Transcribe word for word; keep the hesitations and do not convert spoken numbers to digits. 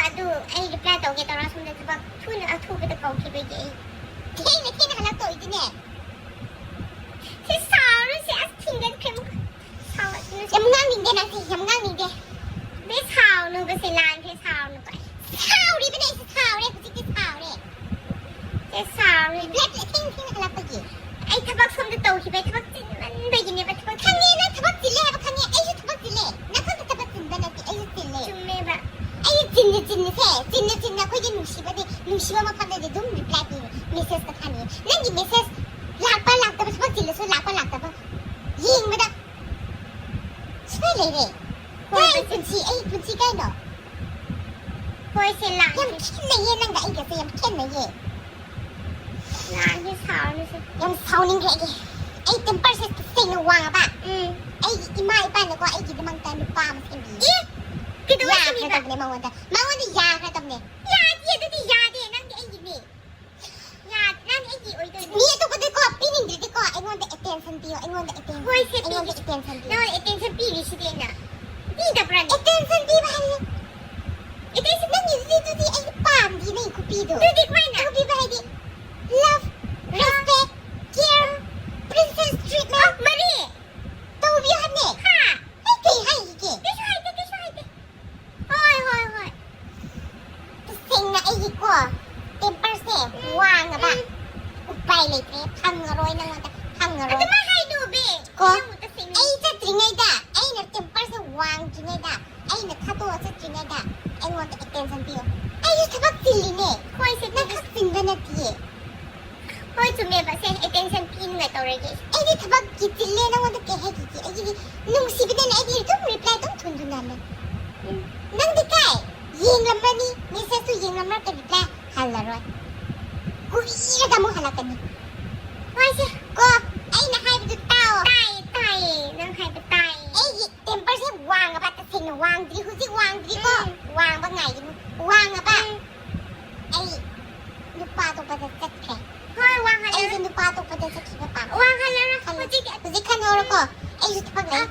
ꯑꯗꯨ ꯑꯩ ꯔꯤꯄ꯭ꯂꯥꯏ ꯇꯧꯒꯦ ꯇꯧꯔ ꯁꯣꯝꯗ ꯊꯕꯛ ꯊꯨꯅ ꯑꯊꯨꯕꯗ ꯀꯧꯈꯤꯕꯒꯤ ꯑꯩ ꯊꯦꯡꯅ ꯊꯦꯡꯅ ꯍꯜꯂꯛꯇꯧꯔꯤꯗꯨꯅꯦ꯫ ꯁꯤ ꯁꯥꯎꯔꯨꯁꯦ, ꯑꯁ ꯊꯤꯡꯒꯠꯈ꯭ꯔꯦ ꯑꯃꯨꯛ꯫ ꯁꯥꯎꯔꯛꯀꯅꯨ꯫ ꯌꯥꯝ ꯉꯥꯡꯅꯤꯡꯗꯦ ꯅꯪꯁꯦ, ꯌꯥꯝ ꯉꯥꯡꯅꯤꯡꯗꯦ꯫ ꯕꯦ, ꯁꯥꯎꯅꯨꯕꯁꯦ ꯂꯥꯟꯈ꯭ꯔꯦ, ꯁꯥꯎꯅꯨꯕ꯫ ꯁꯥꯎꯔꯤꯕꯅꯦ ꯑꯩꯁꯦ, ꯁꯥꯎꯔꯦ, ꯍꯧꯖꯤꯛꯇꯤ ꯁꯥꯎꯔꯦ꯫ ꯁꯦ ꯁꯥꯎꯔꯦ꯫ ꯕ꯭ꯂꯦꯛ ꯊꯦꯡ ꯊꯦꯡꯅ ꯍꯜꯂꯛꯄꯒꯤ꯫ ꯑꯩ ꯊꯕꯛ ꯁꯣꯝꯗ ꯇꯧꯈꯤꯕ, ꯑꯩ ꯊꯕꯛ ꯆꯤꯟꯃꯟꯕꯒꯤꯅꯦꯕ, ꯊꯕꯛ ꯈꯪꯉꯦ, ꯅꯪ ꯊꯕꯛ ꯆꯤꯜꯂꯦ ꯍꯥꯏꯕ ꯈꯪꯉꯦ, ꯑꯩꯁꯨ ꯊꯕꯛ ꯆꯤꯜꯂꯦ꯫ ꯅꯊꯟꯇ ꯊꯕꯛ ꯆꯤꯟꯕ ꯅꯠꯇꯦ, ꯑꯩꯁꯨ ꯆꯤꯜꯂꯦ꯫ ꯆꯨꯝꯃꯦꯕ꯫ ꯑꯩ ꯆꯤꯟꯅ ꯆꯤꯟꯅꯁꯦ, ꯆꯤꯟꯅ ꯆꯤꯟꯅ ꯑꯩꯈꯣꯏꯒꯤ ꯅꯨꯡꯁꯤꯕꯗꯤ, ꯅꯨꯡꯁꯤꯕ ꯃꯐꯝꯗꯗꯤ ꯑꯗꯨꯝ ꯔꯤꯄ꯭ꯂꯥꯏ ꯄꯤꯌꯦ, ꯃꯦꯁꯦꯖꯀ ꯊꯥꯅꯩꯌꯦ꯫ ꯅꯪꯒꯤ ꯃꯦꯁꯦꯖ ꯂꯥꯛꯄ ꯂꯥꯛꯇꯕ, ꯊꯕꯛ ꯆꯤꯜꯂꯁꯨ ꯂꯥꯛꯄ ꯂꯥꯛꯇꯕ ꯌꯦꯡꯕꯗ ꯁꯨꯃꯥꯏ ꯂꯩꯔꯦ꯫ ꯍꯣꯏ, ꯀꯥꯏ ꯑꯗꯨ ꯄꯨꯟꯁꯤ, ꯑꯩ ꯄꯨꯟꯁꯤ ꯀꯩꯅꯣ? ꯍꯣꯏ, ꯁꯦ ꯂꯥꯛꯑꯒꯦ꯫ ꯌꯥꯝ ꯈꯦꯠꯅꯩꯌꯦ ꯅꯪꯒ ꯑꯩꯒꯁꯦ, ꯌꯥꯝ ꯈꯦꯠꯅꯩꯌꯦ꯫ ꯂꯥꯛꯑꯒꯦ, ꯁꯥꯎꯔꯅꯨꯁꯦ꯫ ꯌꯥꯝ ꯁꯥꯎꯅꯤꯡꯈ꯭ꯔꯦ ꯑꯩꯗꯤ꯫ ꯑꯩ ꯇꯦꯝꯄꯔꯁꯦ ꯇꯁꯦꯡꯅ ꯋꯥꯡꯉꯕ꯫ ꯎꯝ꯫ ꯑꯩꯒꯤ ꯏꯃꯥ ꯏꯄꯥꯅꯀꯣ ꯑꯩꯒꯤꯗꯃꯛꯇ ꯅꯨꯄꯥ ꯑꯃ ꯁꯦꯝꯕꯤꯌꯦ꯫ ꯑꯦ! ꯀꯩꯗꯧꯕꯩ ꯌꯥꯈ꯭ꯔꯦ ꯁꯦꯝꯕꯤꯕ? ꯇꯧꯕꯅꯦ ꯃꯉꯣꯟꯗ꯫ ꯃꯉꯣꯟꯗ ꯌꯥꯈ꯭ꯔꯦ ꯇꯧꯕꯅꯦ꯫ ꯌꯥꯗꯦ, ꯑꯗꯨꯗꯤ ꯌꯥꯗꯦ꯫ ꯅꯪꯗꯤ ꯑꯩꯒꯤꯅꯦ꯫ ꯌꯥꯗꯦ, ꯅꯪꯗꯤ ꯑꯩꯒꯤ ꯑꯣꯏꯗꯣꯏꯅꯦ꯫ ꯃꯤ ꯑꯇꯣꯞꯄꯗꯤꯀꯣ ꯄꯤꯅꯤꯡꯗ꯭ꯔꯗꯤꯀꯣ ꯑꯩꯉꯣꯟꯗ ꯑꯦꯇꯦꯟꯁꯟ ꯄꯤꯌꯣ, ꯑꯩꯉꯣꯟꯗ ꯑꯦꯇꯦꯟꯁꯟ꯫ ꯍꯣꯏ, ꯁꯦ, ꯑꯩꯉꯣꯟꯗ ꯄꯤꯒꯦ꯫ ꯑꯦꯇꯦꯟꯁꯟ ꯄꯤꯌꯣ꯫ ꯅꯪꯉꯣꯟꯗ ꯑꯦꯇꯦꯟꯁꯟ ꯄꯤꯔꯤꯁꯤꯗꯤ ꯑꯩꯅ꯫ ꯄꯤꯗꯕ꯭ꯔꯅꯦ? ꯑꯦꯇꯦꯟꯁꯟ ꯄꯤꯕ ꯍꯥꯏꯁꯦ, ꯑꯦꯇꯦꯟꯁꯟ ꯅꯪꯒꯤꯗꯨꯗꯤ, ꯑꯗꯨꯗꯤ ꯑꯩ ꯄꯥꯝꯗꯦ ꯅꯪꯒꯤ ꯈꯨꯄꯤꯗꯣ꯫ ꯑꯗꯨꯗꯤ ꯀꯃꯥꯏꯅ? ꯑꯗꯨ ꯄꯤꯕ ꯍꯥꯏꯗꯤ love, respect, care, princess treatment ꯑ, ꯃꯔꯤ꯫ ꯇꯧꯕꯤꯌꯨ ꯍꯥꯏꯕꯅꯦ꯫ ꯍꯥ? ꯑꯩ ꯀꯩ ꯍꯥꯏꯈꯤꯒꯦ? ꯀꯩꯁꯨ ꯍꯥꯏꯗꯦ, ꯀꯩꯁꯨ ꯍꯥꯏꯗꯦ꯫ ꯍꯣꯏ, ꯍꯣꯏ, ꯍꯣꯏ꯫ ꯇꯁꯦꯡꯅ ꯑꯩꯒꯤꯀꯣ ꯇꯦꯝꯄꯔꯁꯦ ꯎꯝ, ꯋꯥꯡꯉꯕ꯫ ꯎꯝ꯫ ꯎꯄꯥꯏ ꯂꯩꯇ꯭ꯔꯦ, ꯐꯪꯉꯔꯣꯏ ꯅꯪꯉꯣꯟꯗ, ꯐꯪꯉꯔꯣꯏ꯫ ꯑꯗꯨꯃꯥꯏ ꯍꯥꯏꯅꯨꯕꯤ꯫ ꯀꯣ? ꯅꯪꯕꯨ ꯇꯁꯦꯡꯅ ꯑꯩ ꯆꯠꯇ꯭ꯔꯤꯉꯩꯗ, ꯑꯩꯅ ꯇꯦꯝꯄꯔꯁꯦ ꯋꯥꯡꯗ꯭ꯔꯤꯉꯩꯗ, ꯑꯩꯅ ꯊꯥꯗꯣꯛꯑ ꯆꯠꯇ꯭ꯔꯤꯉꯩꯗ ꯑꯩꯉꯣꯟꯗ ꯑꯦꯇꯦꯟꯁꯟ ꯄꯤꯌꯣ꯫ ꯑꯩꯁꯨ ꯊꯕꯛ ꯆꯤꯜꯂꯤꯅꯦ꯫ ꯍꯣꯏ, ꯁꯦ, ꯅꯪ ꯄꯤꯒꯦ꯫ ꯈꯛ ꯆꯤꯟꯕ ꯅꯠꯇꯤꯌꯦ꯫ ꯍꯣꯏ, ꯆꯨꯝꯃꯦꯕ꯫ ꯁꯦ, ꯑꯦꯇꯦꯟꯁꯟ ꯄꯤꯅꯤꯡꯉꯥꯏ ꯇꯧꯔꯒꯦ꯫ ꯑꯩꯗꯤ ꯊꯕꯛꯀꯤ ꯆꯤꯜꯂꯦ, ꯅꯪꯉꯣꯟꯗ ꯀꯩ ꯍꯥꯏꯈꯤꯒꯦ? ꯑꯩꯒꯤꯗꯤ ꯅꯨꯡꯁꯤꯕꯗꯅ ꯑꯩꯗꯤ ꯑꯗꯨꯝ ꯔꯤꯄ꯭ꯂꯥꯏ ꯑꯗꯨꯝ ꯊꯨꯅ ꯊꯨꯅ ꯍꯜꯂꯦ꯫ ꯎꯝ꯫ ꯅꯪꯗꯤ ꯀꯥꯏ? ꯌꯦꯡꯂꯝꯃꯅꯤ, ꯃꯦꯁꯦꯖꯇꯨ ꯌꯦꯡꯂꯝꯃꯒ ꯔꯤꯄ꯭ꯂꯥꯏ ꯍꯜꯂꯔꯣꯏ꯫ ꯀꯨꯏꯔꯒ ꯑꯃꯨꯛ ꯍꯜꯂꯛꯀꯅꯤ꯫ ꯍꯣꯏꯁꯦ꯫ ꯀꯣ, ꯑꯩꯅ ꯍꯥꯏꯕꯗꯨ ꯇꯥꯎ꯫ ꯇꯥꯏꯌꯦ, ꯇꯥꯏꯌꯦ, ꯅꯪ ꯍꯥꯏꯕ ꯇꯥꯏꯌꯦ꯫ ꯑꯩꯒꯤ ꯇꯦꯝꯄꯔꯁꯦ ꯋꯥꯡꯉꯕ, ꯇꯁꯦꯡꯅ ꯋꯥꯡꯗ꯭ꯔꯤ, ꯍꯧꯖꯤꯛ ꯋꯥꯡꯗ꯭ꯔꯤꯀꯣ꯫ ꯎꯝ꯫ ꯋꯥꯡꯕ ꯉꯥꯏꯒꯅꯨ꯫ ꯋꯥꯡꯉꯕ꯫ ꯎꯝ꯫ ꯑꯩ ꯅꯨꯄꯥ ꯑꯇꯣꯞꯄꯗ ꯆꯠꯈ꯭ꯔꯦ꯫ ꯍꯣꯏ, ꯋꯥꯡꯍꯜꯂꯔꯣꯏ꯫ ꯑꯩꯁꯦ ꯅꯨꯄꯥ ꯑꯇꯣꯞꯄꯗ ꯆꯠꯈꯤꯕ ꯄꯥꯝꯃꯦ꯫ ꯋꯥꯡꯍꯜꯂꯔꯣꯏ꯫ ꯈꯜꯂꯣ꯫ ꯍꯧꯖꯤꯛꯇꯤ ꯍꯧꯖꯤꯛ ꯈꯟꯍꯧꯔꯣꯀꯣ꯫ ꯑꯩꯁꯨ ꯊꯕꯛ ꯂꯩ꯫ ꯑ,